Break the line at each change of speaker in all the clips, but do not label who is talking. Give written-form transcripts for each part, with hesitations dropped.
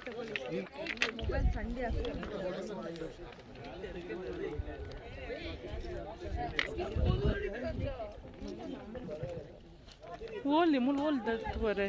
Mobile ಚಂಡಿ ಆಗ್ತದೆ.
ಓಲಿ ಮುಲ್ ಓಲ್ ದತ್ತುವರೆ.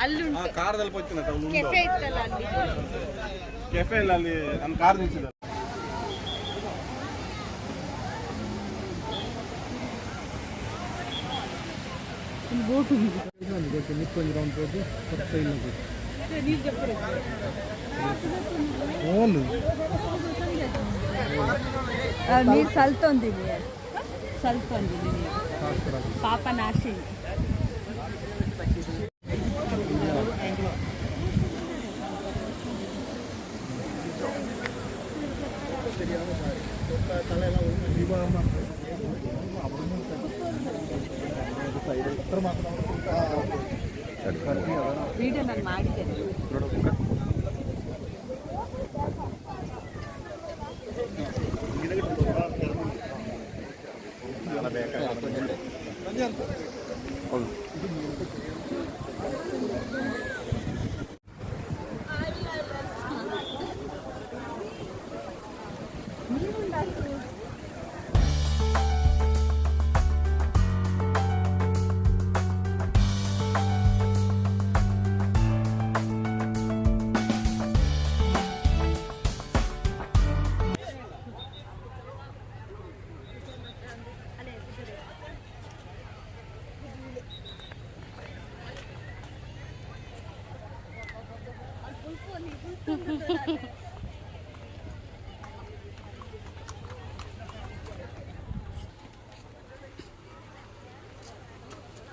ಅಲ್ಲಿ ಉಂಟು.
ಕಾರದಲ್ಲಿ ಪೋಯ್ತೀನಿ.
ಕೆಫೆ ಇತ್ತಲ್ಲ ಅಲ್ಲಿ.
ಕೆಫೆ ಇಲ್ಲ ಅಲ್ಲಿ, ನಮ್ಮ ಕಾರ್ ನಿಲ್ಸಿದ್ದಾರೆ.
ಬೋಟ್.
ರೌಂಡ್ ಹೋಗಿ ಇಲ್ಲ. ಓಲು.
ನೀರು ಸಲ್ತೊಂದಿದೆ, ಸಲ್ತೊಂದಿದೆ ನೀರು. ಪಾಪನಾಶಿ. ವಿಡಿಯೋ ನಾನು ಮಾಡಿದ್ದೇನೆ.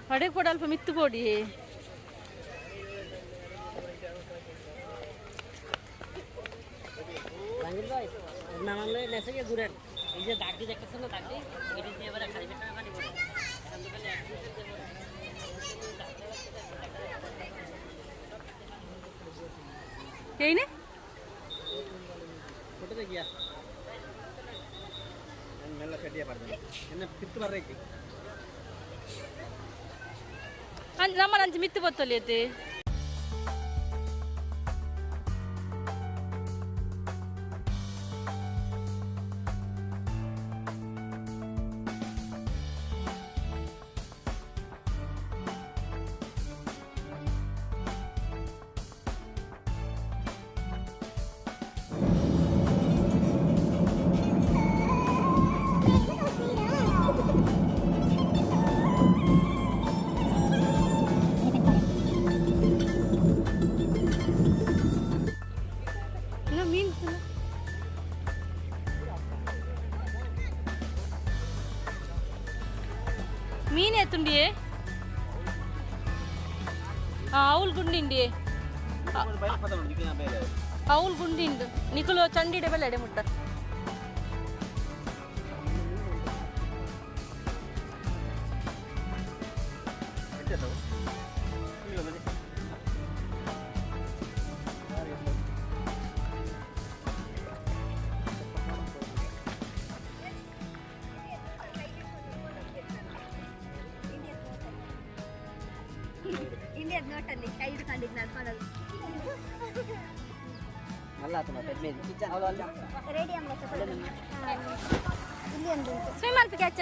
ಪಡೆ ಕೂಡ ಅಲ್ಪ ಮಿತ್ತು ಪೋಡಿ.
জাহাঙ্গীর ভাই, নামালে নেচে গিয়ে ঘুরেন। এই যে দাগটি দেখতেছেন না, দাগটি, এটি দিয়ে এবারে খালি পেটে পানি পড়ে। এখান থেকে এক লিটার দিয়ে পড়ে।
এই নে।
ফটোতে গিয়া মেলা কাটিয়ে পারবেন এনে ফিরতে পারবে কি?
ನಮ್ಮ ಅಂಚೆ ಮಿತ್ತು ಬತ್ತೊಲಿಯತ್ತೆ. ಇನ್ನು ಮೀನು ತಿನ್ನು. ಮೀನು ಎತ್ತುಂಡಿಯೇ? ಆవుಲ್ ಗುಂಡಿಂಡಿ, ಆవుಲ್ ಗುಂಡಿಂಡು. ನಿಕುಲು ಚಂಡಿಡೆ ಬೆಲ್ಲ ಎಡೆ ಮುಟ್ಟ.
ಇಂಡಿಯಾದ ನೋಟಲ್ಲಿ ಕೈ ಹಿಡ್ಕೊಂಡಿದ್ದು ನಡ್ಕೊಂಡು. ರೆಡಿ. ಇಲ್ಲಿ ಒಂದು ಉಂಟು.
ಸ್ವಿಮ್ ಅಲ್ಪ ಕ್ಯಾಚ್.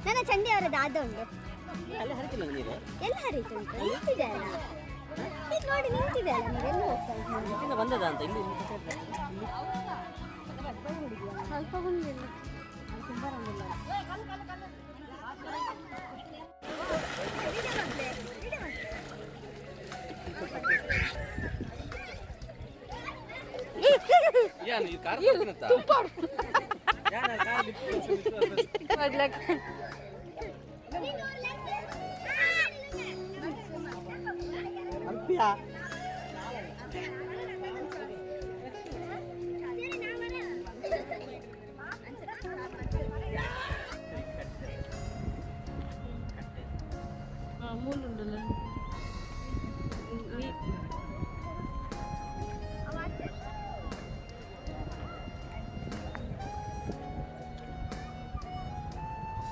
ನನ್ನ ಚಂಡಿ ಅವರದ್ದು ಆದ ಉಂಟು.
ಅಲ್ಲಿ ಹರಿತಿಲ್ಲ ನೀರು.
ಎಲ್ಲ ಹರಿತುಂಟು, ನಿಂತಿದೆ ಅಲ್ಲ. ಈಗ ನೋಡಿ, ನಿಂತಿದೆ ಅಲ್ಲ ನೀರು. ಎಲ್ಲ ಹೋಗ್ತಾ ಉಂಟು.
ಇಲ್ಲಿಂದ ಬಂದದ ಅಂತ ಇಲ್ಲಿ ಇಲ್ಲಿ.
ಸ್ವಲ್ಪ ಬಂದಿಲ್ಲ, ತುಂಬ ಬಂದಿಲ್ಲ.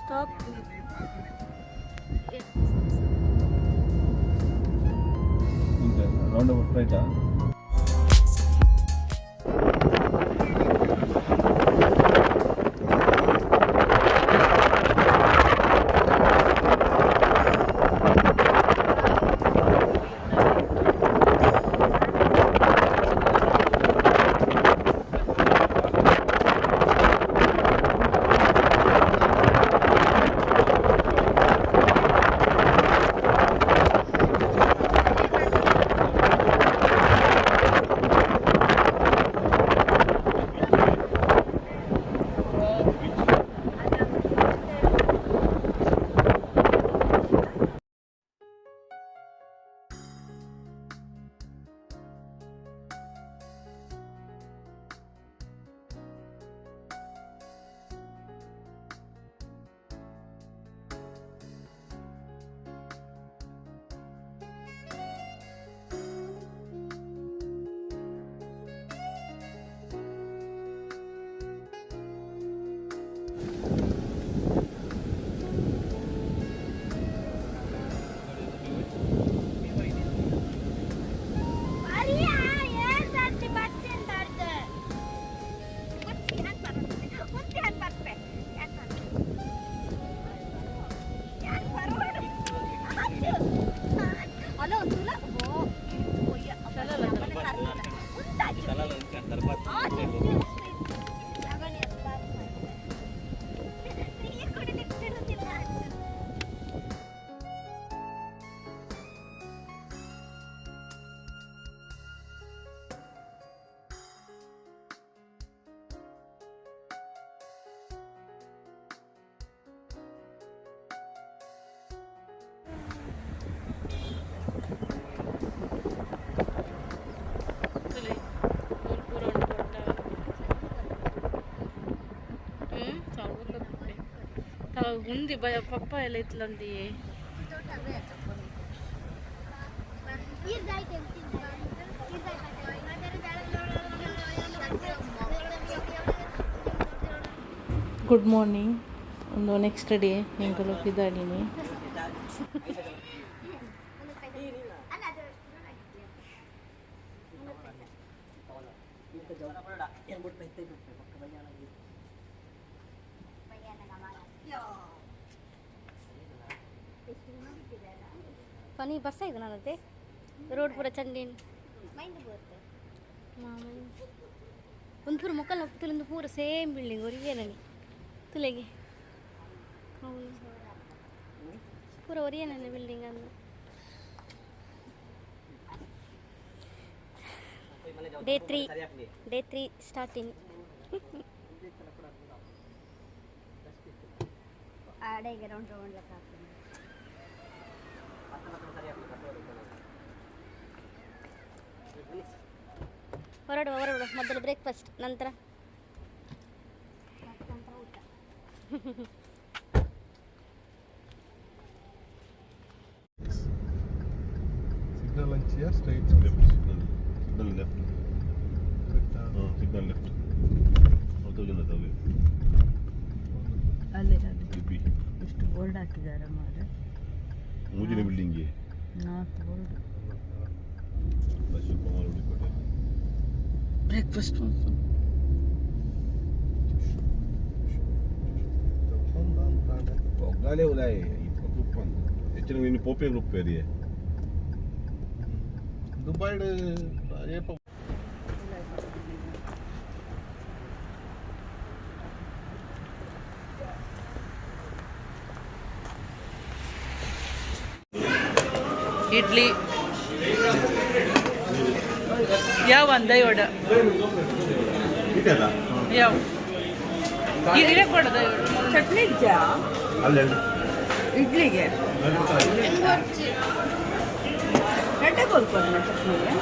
Stop.
Round about right?
ಉಂದಿ ಪಪ್ಪ ಎಲ್ಲ ಇತ್ಲಂದಿ. Good morning. ಒಂದು ನೆಕ್ಸ್ಟ್ ಡೇ ಎಂಕುಲು ಪಿದಾಡಿನಿ.
ಪನಿ ಬಸ್ ಇದು ನನ್ನತ್ತೆ ರೋಡ್ ಪೂರ ಚಂಡಿನ್ ಒಂದು ಪೂರ ಮೊಕ್ಕಲ್ ತುಲಿಂದು ಪೂರ ಸೇಮ್ ಬಿಲ್ಡಿಂಗ್ ಒರಿಯೇನನಿ ತುಲೆಗೆ ಪೂರ ಒರಿಯೇನನಿ ಬಿಲ್ಡಿಂಗ್ ಅಂದು. Day 3 starting.
ಆಡೆಗೆ ರೌಂಡ್ ರೌಂಡ್ ಲೆಕ್ಕ ಹಾಕ್ತೀನಿ.
ಹೊರಡುವ ಹೊರಡುವ ಮೊದಲು ಬ್ರೇಕ್ಫಾಸ್ಟ್, ನಂತರ
ಊಟ.
Signal and here straight.
Left signal. Signal left. Signal left.
ಅಲ್ಲೇ ಎಷ್ಟು ಬೋರ್ಡ್ ಹಾಕಿದ್ದಾರೆ ಮಾರ್ರೆ.
ಮೂಜಿನ ಬಿಲ್ಡಿಂಗ್
4 ಬೋರ್ಡ್.
ಬ್ರೇಕ್ಫಾಸ್ಟ್
ಒಗ್ಗಾಲೆ ಉಲಾಯ್ ಗ್ರೂಪ್ ಅಂತ ಹೆಚ್ಚಿನ ನೀನು ಪೋಪೆ ಗ್ರೂಪ್ ಬೇರೆ
ದುಬೈಡ್ ಏಪ
ಇಡ್ಲಿ ಯಾವ ಅಂದೈ ವಡ.
ಇದೆಲ್ಲ
ಯಾವ ಇರೇ ಕೊಡೋದು.
ಚಟ್ನಿ ಇದ್ಯಾ?
ಅಲ್ಲ.
ಇಡ್ಲಿಗೆ ಎಡ್ಡೆ ಕೊಲ್ಕೊಂಡು ಚಟ್ನಿಗೆ.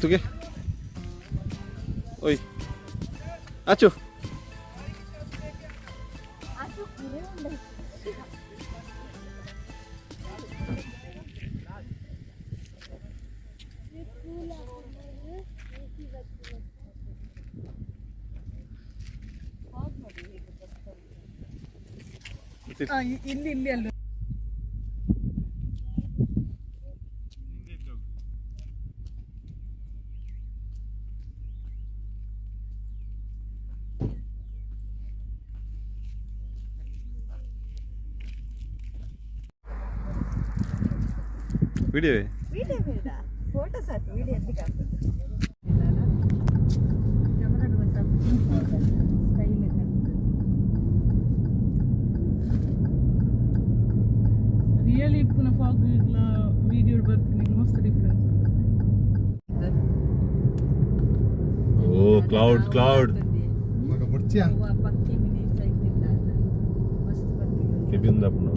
ತುಗೆ ಓಯ್ ಆಚು.
ಇಲ್ಲಿ ಇಲ್ಲಿ ಅಲ್ಲ.
ವಿಡಿಯೋ.
ವಿಡಿಯೋ ಬೇಡ, ಫೋಟೋ ಸಾಕು. ವಿಡಿಯೋ ಎಲ್ಲಿಗೆ ಆಗ್ತದೆ?
ರಿಯಲಿ ಇಪ್ಪುನ ಫಾಗ್ ವಿಡಿಯೋ ಬರ್ತೀನಿ, ಮಸ್ತ್ ಡಿಫ್ರೆನ್ಸ್.
ಓ ಕ್ಲೌಡ್ ಕ್ಲೌಡ್.
ಮಗ ಬಡ್ಚಿಯಾ.
ಪಕ್ಕಿ ಮಿನಿ ಸೈತಿಲ್ಲ, ಮಸ್ತ್ ಪಕ್ಕಿ.
ಕೆಬಿಂದ ಪುಣ.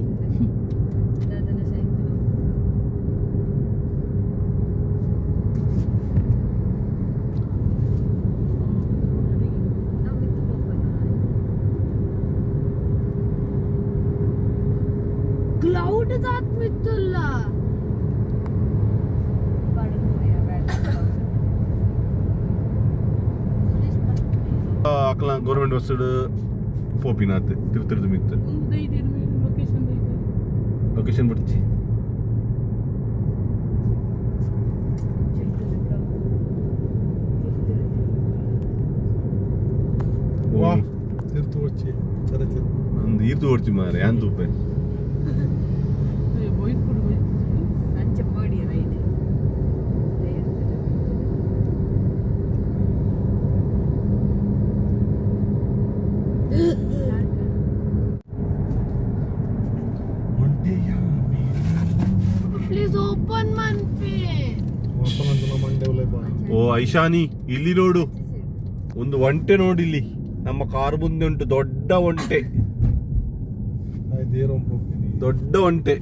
ದಾದನ ಸೈತಿಲ್ಲ. ನಾವು ಇತ್ತು ಹೋಗೋಣ.
ಕ್ಲೌಡ್ ದಾತ್ಮಿತ್ತಲ್ಲ.
ಅಕ್ಲ ಗೌರ್ಮೆಂಟ್ ಬಸ್ ಪೋಪಿನಾತ್ ತಿರುತಿರುದು ಮಿತ್ತು.
ಒಂದು ಇದೆ ಲೊಕೇಶನ್ ಇದೆ.
ಲೊಕೇಶನ್ ಬಿಡ್ಚಿ.
ವಾ ತಿರ್ತು వచ్చಿ ಸರಿ.
ಒಂದು ಈರ್ತು ಓಡ್ಚಿ ಮಾರೆ ಯಾನ್ ತೂಪೆ.
ಬೋಯ್ತು ಕೊಡು.
ಅಂಚೆ ಪೋಡಿ ರೈಟ್.
ಓ ಐಶಾನಿ, ಇಲ್ಲಿ ನೋಡು, ಒಂದು ಒಂಟೆ ನೋಡಿಲ್ಲಿ. ನಮ್ಮ ಕಾರ್ ಮುಂದೆ ಉಂಟು ದೊಡ್ಡ ಒಂಟೆ. ದೊಡ್ಡ ಒಂಟೆ.